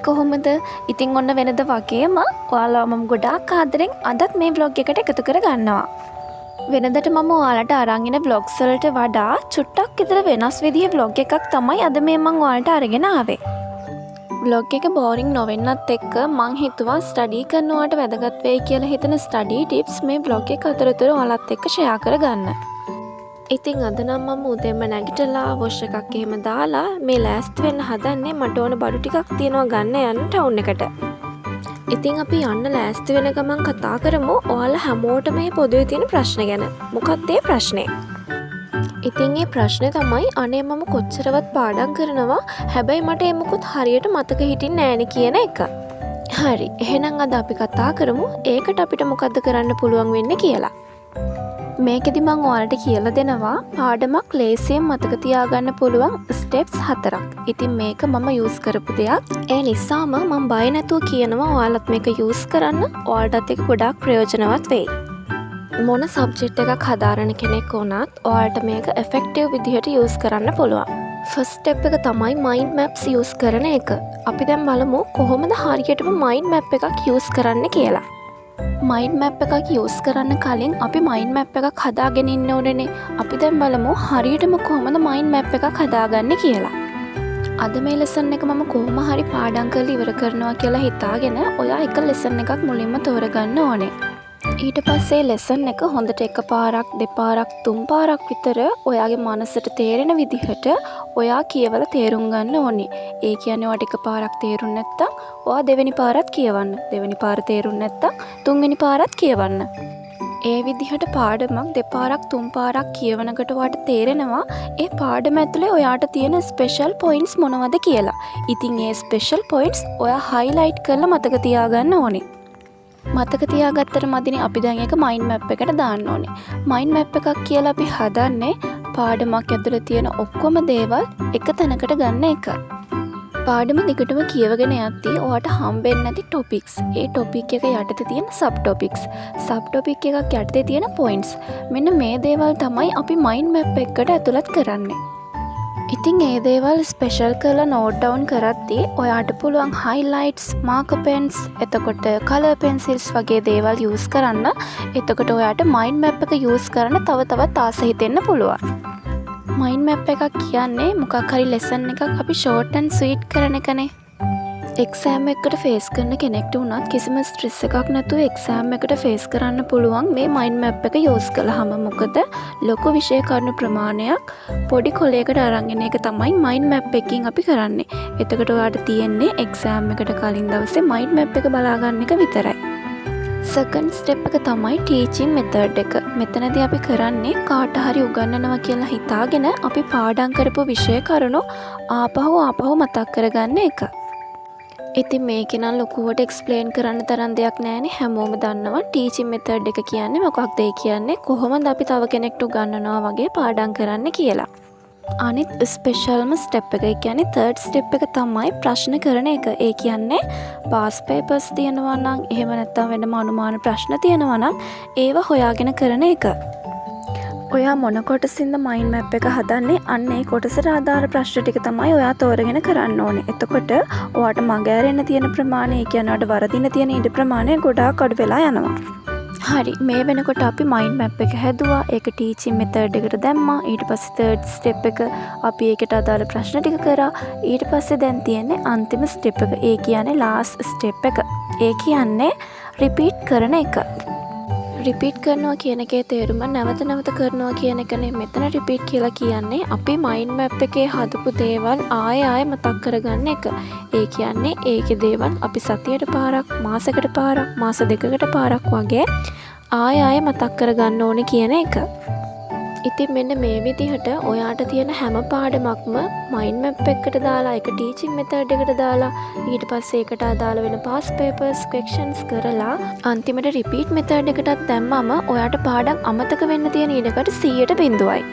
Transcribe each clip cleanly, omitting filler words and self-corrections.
කොහොමද? ඉතින් ඔන්න වෙනද වගේම ඔයාලව මම ගොඩාක් ආදරෙන් අදත් මේ ව්ලොග් එකට එකතු කර ගන්නවා. වෙනදට මම ඔයාලට අරන් එන ව්ලොග්ස් වලට වඩා චුට්ටක් විතර වෙනස් විදිහේ ව්ලොග් එකක් තමයි අද මේ මං ඔයාලට අරගෙන ආවේ. ව්ලොග් එක බෝරිං නොවෙන්නත් එක්ක මං හිතුවා ස්ටඩී කරන ඔයාට වැදගත් වෙයි කියලා හිතන ස්ටඩී ටිප්ස් මේ ව්ලොග් එක අතරතුර ඔයාලත් එක්ක ෂෙයා කරගන්න. ඉතින් අද නම් මම උදෙන්ම නැගිටලා වොෂ් එකක් එහෙම දාලා මේ ලෑස්ති වෙන්න හදන්නේ. මට ඕන බඩු ටිකක් තියෙනවා ගන්න යන්න ටවුන් එකට. ඉතින් අපි යන්න ලෑස්ති වෙන ගමන් කතා කරමු ඔයාලා හැමෝටම මේ පොදුවේ තියෙන ප්‍රශ්න ගැන. මොකක්ද ඒ ප්‍රශ්නේ? ඉතින් ඒ ප්‍රශ්නේ තමයි, අනේ මම කොච්චරවත් පාඩම් කරනවා, හැබැයි මට ඒ මොකුත් හරියට මතක හිටින්නේ නෑනේ කියන එක. හරි, එහෙනම් අද අපි කතා කරමු ඒකට අපිට මොකද්ද කරන්න පුළුවන් වෙන්නේ කියලා. මේකෙදි මං ඔයාලට කියලා දෙනවා පාඩමක් ලේසියෙන් මතක තියාගන්න පුළුවන් ස්ටෙප්ස් හතරක්. ඉතින් මේක මම යූස් කරපු දෙයක්. ඒ නිසාම මං බය නැතුව කියනවා ඔයාලත් මේක යූස් කරන්න. ඔයාලටත් ඒක ගොඩාක් ප්‍රයෝජනවත් වෙයි. මොන සබ්ජෙක්ට් එකක් හදාරන කෙනෙක් වුණත් ඔයාලට මේක එෆෙක්ටිව් විදිහට යූස් කරන්න පුළුවන්. ෆස්ට් ස්ටෙප් එක තමයි මයින්ඩ් මැප්ස් යූස් කරන එක. අපි දැන් බලමු කොහොමද හරියටම මයින්ඩ් මැප් එකක් යූස් කරන්න කියලා. මයින්ඩ් මැප් එකක් යූස් කරන්න කලින් අපි මයින්ඩ් මැප් එකක් හදාගෙන ඉන්න ඕනේනේ. අපි දැන් බලමු හරියටම කොහොමද මයින්ඩ් මැප් එකක් හදාගන්නේ කියලා. අද මේ ලෙසන් එක මම කොහොම හරි පාඩම් කරලා ඉවර කරනවා කියලා හිතාගෙන ඔයා එක ලෙසන් එකක් මුලින්ම තෝරගන්න ඕනේ. ඊට පස්සේ ලෙසන් එක හොඳට එක පාරක්, දෙපාරක්, තුන් පාරක් විතර ඔයාගේ මනසට තේරෙන විදිහට ඔයා කියවලා තේරුම් ගන්න ඕනේ. ඒ කියන්නේ ඔයාට එක පාරක් තේරුම් නැත්තම් ඔයා දෙවෙනි පාරත් කියවන්න. දෙවෙනි පාර තේරුම් නැත්තම් තුන්වෙනි පාරත් කියවන්න. ඒ විදිහට පාඩමක් දෙපාරක් තුන් පාරක් කියවනකොට ඔයාට තේරෙනවා ඒ පාඩම ඇතුලේ ඔයාට තියෙන ස්පෙෂල් පොයින්ට්ස් මොනවද කියලා. ඉතින් ඒ ස්පෙෂල් පොයින්ට්ස් ඔයා හයිලයිට් කරලා මතක තියාගන්න ඕනේ. මතක තියාගත්තට මදිනේ, අපි දැන් ඒක මයින්ඩ් මැප් එකට දාන්න ඕනේ. මයින්ඩ් මැප් එකක් කියලා අපි හදන්නේ පාඩමක් ඇතුලේ තියෙන ඔක්කොම දේවල් එක තැනකට ගන්න එක. පාඩම දිගටම කියවගෙන යද්දී ඔයාට හම්බෙන්නේ නැති ටොපික්ස්, ඒ ටොපික් එක යටතේ තියෙන සබ් ටොපික්ස්, සබ් ටොපික් එකක් යටතේ තියෙන පොයින්ට්ස්, මෙන්න මේ දේවල් තමයි අපි මයින්ඩ් මැප් එකකට ඇතුළත් කරන්නේ. ඉතින් ඒ දේවල් ස්පෙෂල් කරලා නෝට් ඩවුන් කරද්දී ඔයාට පුළුවන් හයිලයිට්ස්, මාකර් පෙන්ස්, එතකොට කලර් පෙන්සිල්ස් වගේ දේවල් යූස් කරන්න. එතකොට ඔයාට මයින්ඩ් මැප් එක යූස් කරන්න තව තවත් ආස හිතෙන්න පුළුවන්. මයින්ඩ් මැප් එකක් කියන්නේ මොකක් හරි ලෙසන් එකක් අපි ෂෝට් ඇන්ඩ් ස්වීට් කරන එකනේ. එක්සෑම් එකකට ෆේස් කරන කෙනෙක්ට වුණත් කිසිම ස්ට්‍රෙස් එකක් නැතුව එක්සෑම් එකට ෆේස් කරන්න පුළුවන් මේ මයින්ඩ් මැප් එක යූස් කළාම. මොකද ලොකු විෂය කරුණු ප්‍රමාණයක් පොඩි කොලයකට අරන් එන එක තමයි මයින්ඩ් මැප් එකකින් අපි කරන්නේ. එතකොට ඔයාට තියෙන්නේ එක්සෑම් එකට කලින් දවසේ මයින්ඩ් මැප් එක බලා ගන්න එක විතරයි. සෙකන්ඩ් ස්ටෙප් එක තමයි ටීචින් මෙතඩ් එක. මෙතනදී අපි කරන්නේ කාට හරි උගන්වනවා කියලා හිතාගෙන අපි පාඩම් කරපු විෂය කරුණු ආපහු ආපහු මතක් කරගන්න එක. ඉතින් මේකේ නම් ලොකුවට එක්ස්ප්ලේන් කරන්න තරම් දෙයක් නෑනේ. හැමෝම දන්නවා ටීචින් මෙතඩ් එක කියන්නේ මොකක්ද, ඒ කියන්නේ කොහොමද අපි තව කෙනෙක්ට උගන්වනවා වගේ පාඩම් කරන්න කියලා. අනිත් ස්පෙෂල්ම ස්ටෙප් එක, ඒ කියන්නේ තර්ඩ් ස්ටෙප් එක තමයි ප්‍රශ්න කරන එක. ඒ කියන්නේ පාස් පේපර්ස් තියෙනවා නම්, එහෙම නැත්නම් වෙනම අනුමාන ප්‍රශ්න තියෙනවා නම් ඒවා හොයාගෙන කරන එක. ඔයා මොන කොටසින්ද මයින්ඩ් මැප් එක හදන්නේ, අන්න ඒ කොටසට අදාළ ප්‍රශ්න ටික තමයි ඔයා තෝරගෙන කරන්න ඕනේ. එතකොට ඔයාට මග ඇරෙන්න තියෙන ප්‍රමාණය, ඒ කියන්නේ ඔයාට වරදින්න තියෙන ඉඩ ප්‍රමාණය ගොඩාක් අඩු වෙලා යනවා. හරි, මේ වෙනකොට අපි මයින්ඩ් මැප් එක හැදුවා, ඒක ටීචින් මෙතඩ් එකට දැම්මා. ඊට පස්සේ තර්ඩ් ස්ටෙප් එක අපි ඒකට අදාළ ප්‍රශ්න ටික කරා. ඊට පස්සේ දැන් තියෙන්නේ අන්තිම ස්ටෙප් එක. ඒ කියන්නේ ලාස්ට් ස්ටෙප් එක. ඒ කියන්නේ රිපීට් කරන එක. රිපීට් කරනවා කියන එකේ තේරුම නැවත නැවත කරනවා කියන එකනේ. මෙතන රිපීට් කියලා කියන්නේ අපි මයින්ඩ් මැප් එකේ හදපු දේවල් ආයෙ ආයෙ මතක් කරගන්න එක. ඒ කියන්නේ ඒකේ දේවල් අපි සතියට පාරක්, මාසෙකට පාරක්, මාස 2කට පාරක් වගේ ආයෙ ආයෙ මතක් කරගන්න ඕනේ කියන එක. ඉතින් මෙන්න මේ විදිහට ඔයාට තියෙන හැම පාඩමක්ම මයින්ඩ් මැප් එකකට දාලා, ඒක ටීචින් මෙතඩ් එකට දාලා, ඊට පස්සේ ඒකට අදාළ වෙන පාස් පේපර්ස් ක්වෙස්චන්ස් කරලා, අන්තිමට රිපීට් මෙතඩ් එකටත් දැම්මම ඔයාට පාඩම් අමතක වෙන්න තියෙන ඉඩකඩ 0%යි.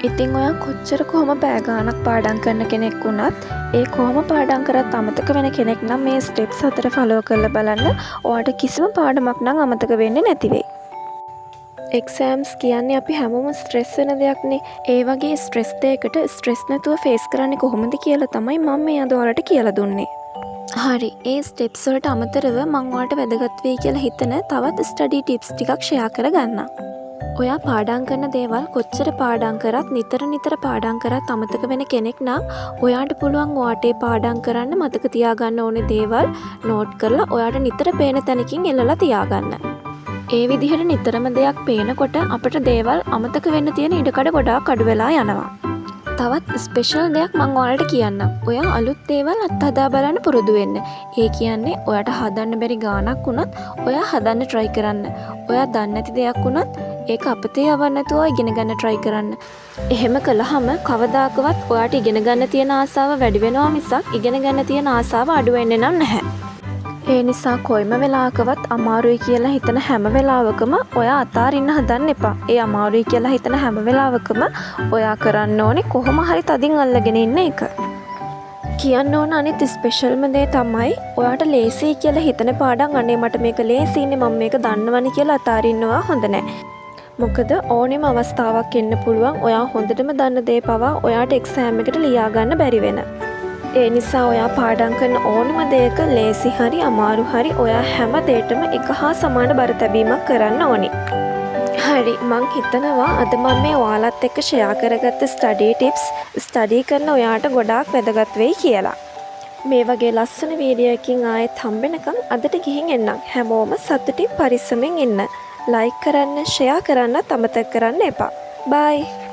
ඉතින් ඔයා කොච්චර කොහොම පැය ගාණක් පාඩම් කරන කෙනෙක් වුණත්, ඒ කොහොම පාඩම් කරත් අමතක වෙන කෙනෙක් නම් මේ ස්ටෙප්ස් හතර ෆලෝ කරලා බලන්න, ඔයාට කිසිම පාඩමක් නම් අමතක වෙන්නේ නැති වෙයි. එක්සෑම්ස් කියන්නේ අපි හැමෝම ස්ට්‍රෙස් වෙන දෙයක්නේ. ඒ වගේ ස්ට්‍රෙස් දෙයකට ස්ට්‍රෙස් නැතුව ෆේස් කරන්නේ කොහොමද කියලා තමයි මම මේ අද ඔයාලට කියලා දුන්නේ. හරි, ඒ ස්ටෙප්ස් වලට අමතරව මං ඔයාලට වැදගත් වෙයි කියලා හිතන තවත් ස්ටඩි ටිප්ස් ටිකක් ෂෙයා කරගන්නම්. ඔයා පාඩම් කරන දේවල් කොච්චර පාඩම් කරත්, නිතර නිතර පාඩම් කරත් අමතක වෙන කෙනෙක් නම්, ඔයාට පුළුවන් ඔයාට ඒ පාඩම් කරන්න මතක තියාගන්න ඕනේ දේවල් නෝට් කරලා ඔයාට නිතර පේන තැනකින් එල්ලලා තියාගන්න. ඒ විදිහට නිතරම දෙයක් පේනකොට අපිට දේවල් අමතක වෙන්න තියෙන ඉඩකඩ ගොඩාක් අඩු වෙලා යනවා. තවත් ස්පෙෂල් දෙයක් මං ඔයාලට කියන්නම්. ඔයා අලුත් දේවල් අත්හදා බලන්න පුරුදු වෙන්න. ඒ කියන්නේ ඔයාට හදන්න බැරි ගාණක් වුණත් ඔයා හදන්න try කරන්න. ඔයා දන්නේ නැති දෙයක් වුණත් ඒක අපතේ යවන්න නැතුව ඉගෙන ගන්න try කරන්න. එහෙම කළාම කවදාකවත් ඔයාට ඉගෙන ගන්න තියෙන ආසාව වැඩි වෙනවා මිසක් ඉගෙන ගන්න තියෙන ආසාව අඩු වෙන්නේ නම් නැහැ. ඒ නිසා කොයිම වෙලාවකවත් අමාරුයි කියලා හිතන හැම වෙලාවකම ඔයා අතාරින්න හදන්න එපා. ඒ අමාරුයි කියලා හිතන හැම වෙලාවකම ඔයා කරන්න ඕනේ කොහොම හරි තදින් අල්ලගෙන ඉන්න එක. කියන්න ඕන අනිත් ස්පෙෂල්ම දේ තමයි, ඔයාට ලේසියි කියලා හිතන පාඩම්, අනේ මට මේක ලේසියිනේ, මම මේක දන්නවනේ කියලා අතාරින්නවා හොඳ නෑ. මොකද ඕනෙම අවස්ථාවක් එන්න පුළුවන් ඔයා හොඳටම දන්න දේ පවා ඔයාට එක්සෑම් එකට ලියා ගන්න බැරි වෙන. ඒ නිසා ඔයා පාඩම් කරන ඕනම දෙයක ලේසි හරි අමාරු හරි ඔයා හැම දෙයකටම එක හා සමාන බර තැබීමක් කරන්න ඕනි. හරි, මං හිතනවා අද මම මේ ඔයාලත් එක්ක ෂෙයා කරගත්ත ස්ටඩි ටිප්ස් ස්ටඩි කරන ඔයාට ගොඩාක් වැදගත් වෙයි කියලා. මේ වගේ ලස්සන වීඩියෝ එකකින් ආයෙත් හම්බෙනකම් අදට ගිහින් එන්නම්. හැමෝම සතුටින් පරිස්සමෙන් ඉන්න. ලයික් කරන්න, ෂෙයා කරන්නත් අමතක කරන්න එපා. බයි.